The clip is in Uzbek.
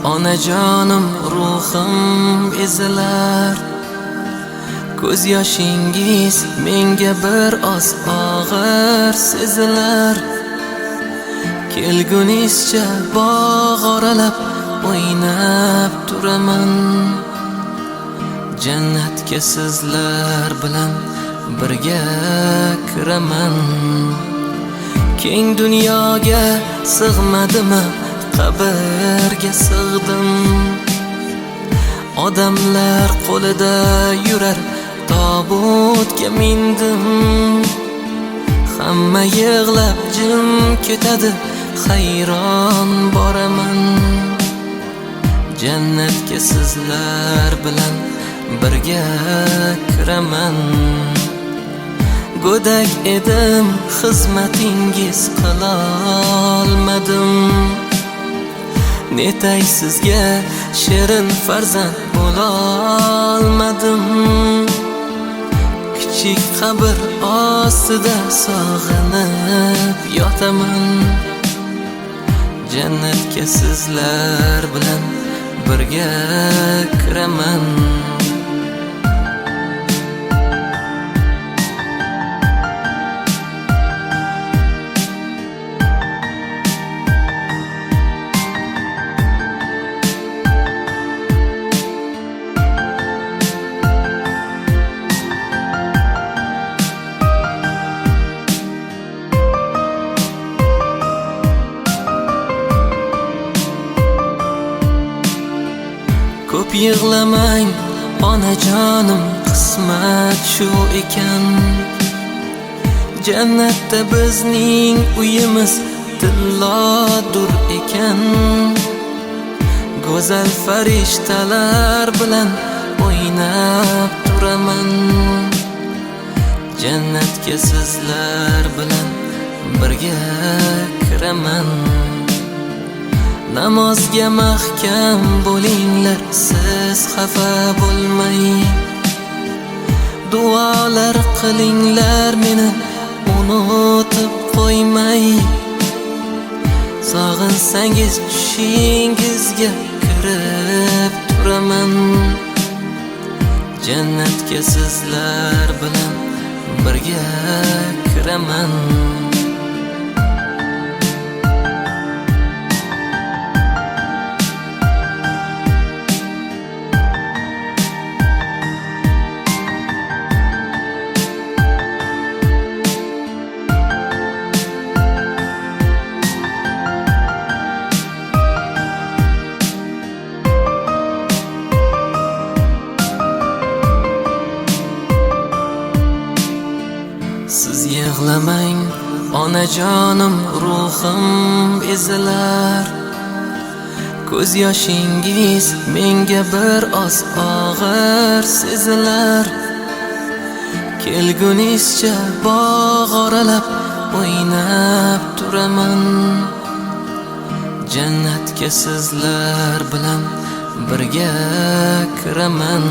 onajonim, ruhim ezilar. Ko'z yoshingiz menga bir oz og'ir sezilar. Kelgunizcha bog' oralab o'ynab turaman. Jannatga sizlar bilan birga kiraman. Keng dunyoga sig'madimi, qabrga sig'dim. Odamlar qo'lida yurar tobutga mindim. Hamma yig'lab jim ketadi, hayron boraman. Jannatga sizlar bilan birga kiraman. Go'dak edim, xizmatingiz qilolmadim. Netay sizga shirin farzand bo'lolmadim. Kichik qabr ostida sog'inib yotaman. Jannatga sizlar bilan birga kiraman. Ko'p yig'lamang onajonim, qismat shu ekan. Jannatda bizning uyimiz tillodur ekan. Go'zal farishtalar bilan o'ynab turaman. Jannatga sizlar bilan birga kiraman. Namozga mahkam bo'linglar, siz xafa bo'lmang. Duolar qilinglar, meni unutib qo'ymay. Sog'insangiz tushingizga kirib turaman. Jannatga sizlar bilan birga kiraman. Siz yig'lamang onajonim, ruhim ezilar. Ko'z yoshingiz menga bir oz og'ir sezilar. Kelgunizcha bog' oralab o'ynab turaman. Jannatga sizlar bilan birga kiraman.